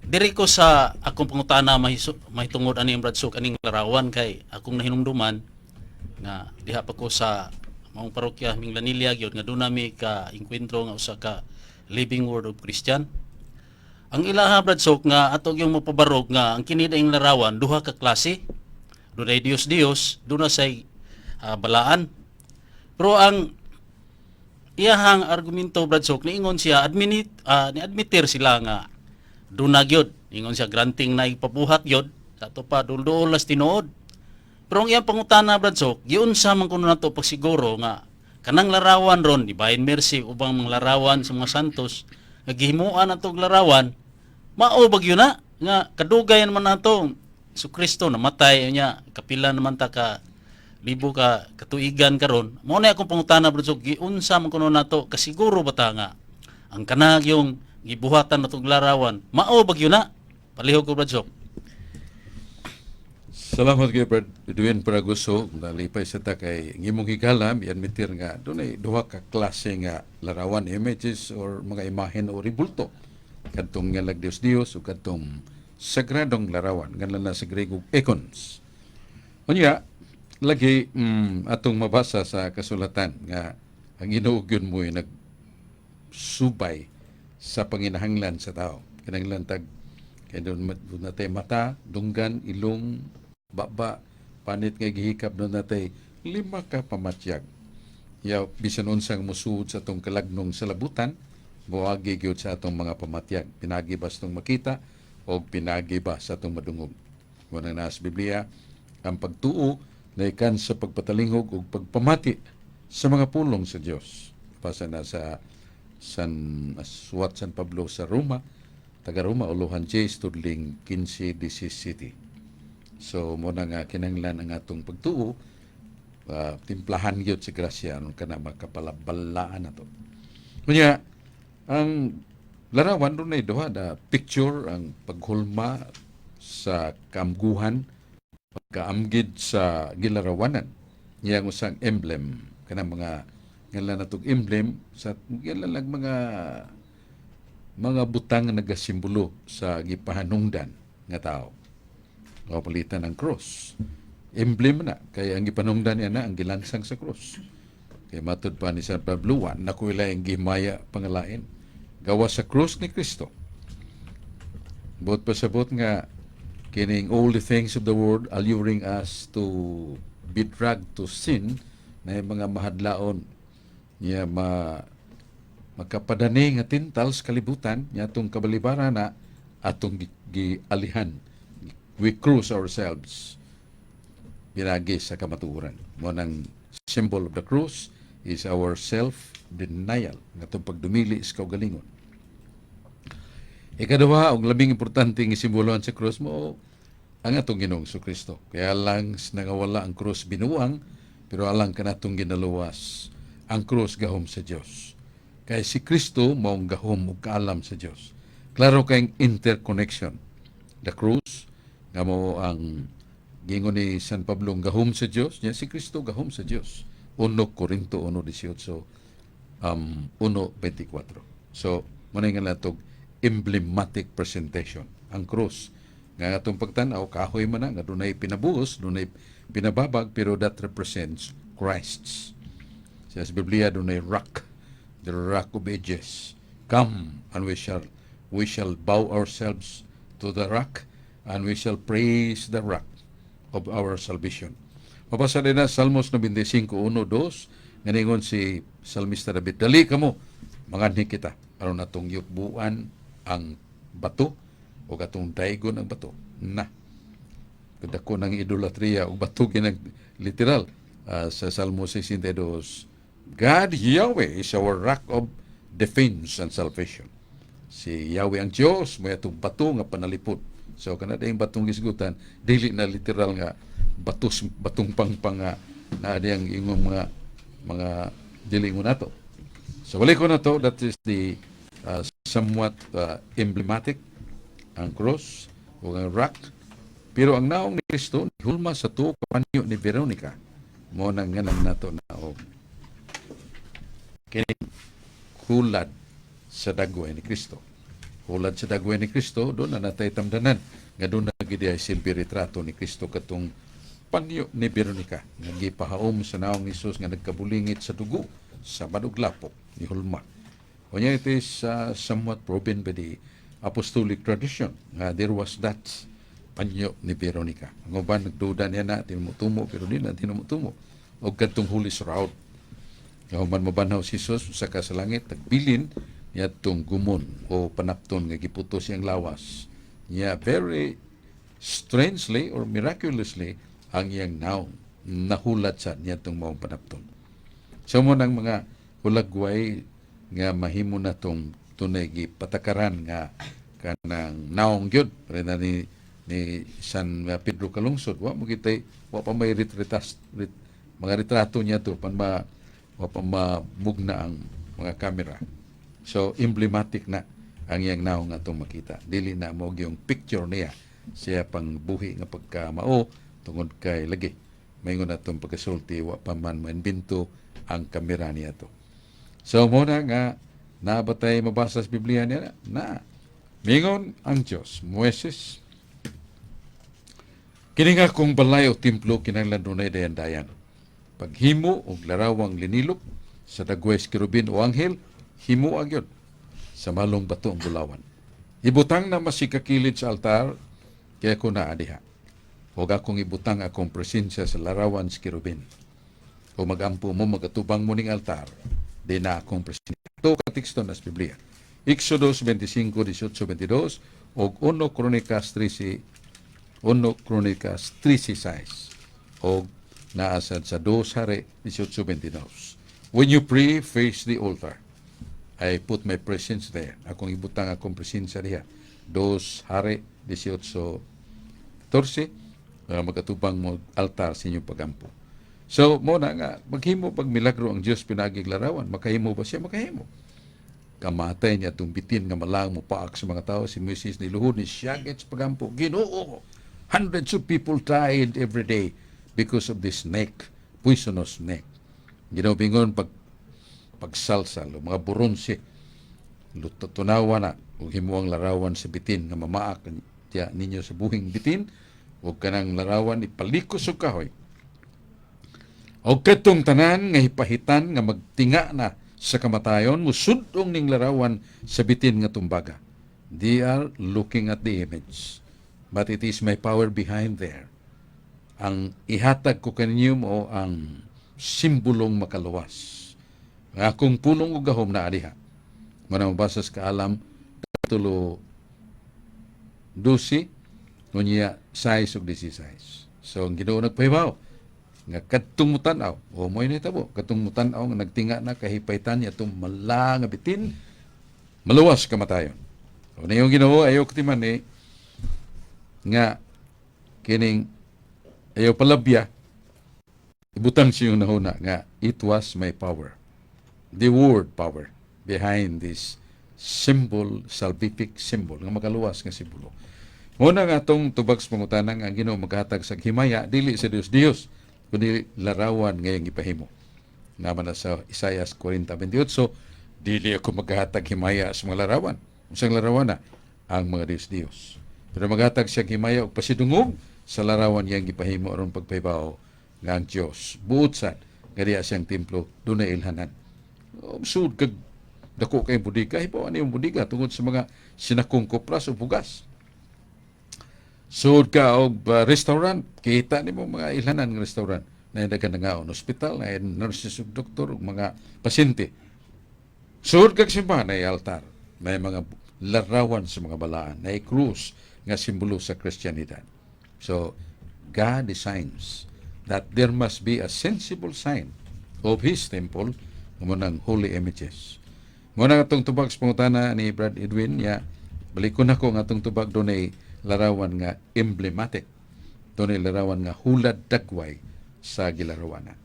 Diri ko sa akong pangutana mahitungod ani, Brad Sok, aning larawan, kay akong nahinumduman nga diha pa ko sa maong parokya, Minglanilla gyud, nga doon nami ka engkwentro nga usa ka Living Word of Christian. Ang ilaha, Brad Sok, nga ato yung mapabarog nga ang kini daing larawan duha ka klase. Dunay Dios Dios, duna say balaan. Pero ang iyahang argumento, Brad Sok, niingon siya admit ni admitir sila nga duna gyud. Ingon siya granting na ipabuhat gyud sa ato pa dulduol las tinuod. Pero ang iyang pangutana, Brad Sok, giunsa man kuno nato pagsiguro nga kanang larawan ron, Divine Mercy, ubang mga larawan sa mga santos nga gihimuan nato og larawan, mao ba gyud na nga kadugay naman nato Kristo namatay niya, kapila naman ta ka libo ka katuigan karon? Mao na akong pangutana, Brad Sok, giunsa man kuno nato kasiguro ba ta nga ang kanag yung gibuhatan natong larawan mao ba gyud na? Palihog ko, Brad Sok. Salamat kay Brad Edwin Paraguso. Nalipay sa ta kay ang imong higala, i-admitir nga dunay duha ka klase nga larawan, images or mga imahen o ribulto. Kadtong nga lag Dios Dios o kadtong sagradong larawan, ngalan na sa Grego icons. Unya, lagi atong mabasa sa kasulatan nga ang Ginoo gyud mo'y nagsubay sa panginahanglan sa tao. Kinahanglan tag kay doon natay mata, dunggan, ilong, baba, panit nga gihikap, doon natay lima ka pamatyag. Ya bisan unsang musuod sa atong kalagnong sa labutan, moagi gyud sa atong mga pamatyag. Pinagi ba sa atong makita o pinagi ba sa atong madungog? Mao nang naa sa Biblia, ang pagtuo naikan sa pagpatalingog ug pagpamati sa mga pulong sa Dios. Basa na sa San Suwat San Pablo sa Roma, taga Roma, Uluhan J, Studling 15 17. So mo na nga kinahanglan ang atong pagtuo timplahan gyud sa grasya aron kana makapalabalaan nato. Unya, ang larawan dunay duha da picture: ang paghulma sa kaamguhan, pagkaamgid sa gilarawanan. Iyang usang emblem, kanang mga ngalan natong emblem sa ngalan lang mga butang nga nagasimbolo sa gipahanungdan nga tao. O palitan ang cross. Emblem na kay ang gipanungdan niya na ang gilansang sa cross. Kay matud pa ni San Pablo, wa na ko ila ang gihimaya pangalain gawas sa cross ni Kristo. Buot pasabot nga kining all the things of the world alluring us to be dragged to sin na yung mga mahadlaon niya ma makapadani nga tintal sa kalibutan niya atong kabalibaran na atong gialihan. We cross ourselves pinagi sa kamatuoran. Mo nang symbol of the cross is our self-denial, nga atong pagdumili sa kaugalingon. Ikaduha, og labing importante nga simbolohan sa cross mo ang atong Ginoong Kristo. Kaya lang nangawala ang cross binuang, pero alang kanatong ginaluwas, ang cross gahom sa Dios. Kay si Kristo maong gahom ug kaalam sa Dios. Klaro kay interconnection. The cross nga mo ang gingon ni San Pablo ang gahom sa Dios, niya si Kristo gahom sa Dios. 1 Corinto 1:18, 1:24. So, mao nga natog emblematic presentation ang cross nga atong pagtan-aw, kahoy man na nga dunay pinabuos, dunay pinababag, pero that represents Christ's. Sa Biblia dunay rock, the Rock of Ages. Come and we shall bow ourselves to the rock and we shall praise the rock of our salvation. Mabasa din na Salmos 95:1, 2, nga ningon si Salmista David, "Dali kamo, manganhi kita, aron atong yukbuan ang bato o atong daygon ang bato." Na. Kadako ng idolatria o bato ginag literal sa Salmo 62. God Yahweh is our rock of defense and salvation. Si Yahweh ang Diyos, may atong bato nga panalipod. So kana dayong batong gisgutan, dili na literal nga batos, batong pangpang nga na diyang ingong mga dili mo nato. So balik ko na to, that is the somewhat emblematic ang cross o ang rock. Pero ang naong ni Kristo hulma sa tuo ka panyo ni Veronica. Mo nang ngalan nato na og kini hulad sa dagway ni Kristo. Hulad sa dagway ni Kristo, doon na natay tamdanan nga doon na gid ay silbi retrato ni Kristo, katong panyo ni Veronica nga gipahaom sa naong ni Jesus nga nagkabulingit sa dugo sa manuglapok ni Hulma. Unya, it is somewhat proven by the apostolic tradition nga there was that panyo ni Veronica. Ang uban nagduda niya na tinumutumo, pero di na tinumutumo. Og kadtong Holy Shroud. Nga human mabanhaw si Jesus sa sa langit, tagbilin niya tong gumon o panapton nga giputos siyang lawas. Niya very strangely or miraculously ang iyang naong nahulat sa niya tong maong panapton. So mo nang mga hulagway nga mahimo na tong tunay gipatakaran nga kanang naong gyud pero na ni San Pedro Calungsod, wa mo kitay, wa pa may mga retrato niya to pan ma wa pa mamugna ang mga kamera. So emblematic na ang iyang naong atong makita, dili na mo yung picture niya siya pang buhi nga pagkamao, tungod kay lagi maingon atong pagkasulti, wa pa man maimbento ang kamera niya to. So mo na nga nabatay mabasa sa Biblia niya na mingon ang Dios, "Moises, kini nga akong balay o templo kinahanglan dunay dayan-dayan. Paghimo og larawang linilok sa dagway sa kerubin o anghel, himo gyud sa malong bato ang bulawan. Ibutang na masikakilid sa altar kaya ko naa diha. Ug akong ibutang akong presensya sa larawan sa kerubin. O magampo mo, magatubang mo ning altar, di na akong presensya." Ito ka teksto na sa Biblia. Exodus 25, 18, 22 og 1 Kronikas 13, 1 Kronikas 13:6 og naasad sa 2 Hari 18:22. "When you pray, face the altar. I put my presence there." Akong ibutang akong presensya diha. 2 Hari 18:14, magatubang mo altar sa inyong pagampo. So, mo na nga, maghimo pag milagro ang Diyos pinagig larawan. Makahimo ba siya? Makahimo. Kamatay niya itong bitin nga malang mo paak sa mga tao. Si Moises niluhod ni siyagit sa pagampo. "Ginoo, hundreds of people died every day because of this snake, poisonous snake." Ginoo bingon pag pagsalsal o mga buronse, luto tunawa na ug himo ang larawan sa bitin nga mamaak tiya ninyo sa buhing bitin ug kanang larawan ipalikos og kahoy. Og kadtong tanan nga hipahitan nga magtinga na sa kamatayon musudong ning larawan sa bitin nga tumbaga. They are looking at the image. But it is my power behind there. Ang ihatag ko kaninyo mo ang simbolong makaluwas. Ang akong pulong ug gahom naa diha. Mana mabasa sa Kaalam kapitulo 12 unya 6 ug 16. So ang Ginoo nagpahibaw nga kadtong mutan-aw o mo'y nahitabo, kadtong mutan-aw nga nagtinga na kahipaytan niya itong mala nga bitin, maluwas kamatayon. O na yung Ginoo, ayaw katiman eh nga kining ayaw palabya, ibutang siya yung nahuna nga it was my power, the word power behind this symbol, salvific symbol nga makaluwas nga simbolo. Muna nga atong tubag sa pangutana nga ang Ginoo maghatag sa himaya dili sa Dios Dios kundi larawan ngayong ipahimo. Naman na sa Isaiah 40:28, "Dili ako maghatag himaya sa mga larawan." Unsang larawan na? Ang mga Dios Dios. Pero maghatag siya himaya og pasidungog sa larawan niyang gipahimo aron pagpahibaw nga ang Dios buot sad nga diya siyang templo dunay ilhanan. Sud kag dako kay budiga, hibaw ani yung budiga tungod sa mga sinakong kopras o bugas. Sud ka og restaurant, kita nimo mga ilhanan ng restaurant na daghan nangaon, hospital na nurses ug doktor ug mga pasyente. Sud kag simbahan, na altar, may mga larawan sa mga balaan, na krus nga simbolo sa Kristiyanidad. So God designs that there must be a sensible sign of His temple mo ng holy images. Mo na atong tubag sa pangutana ni Brad Edwin ya, balikon ako nga atong tubag, dunay larawan nga emblematic. Dunay larawan nga hulad dagway sa gilarawanan.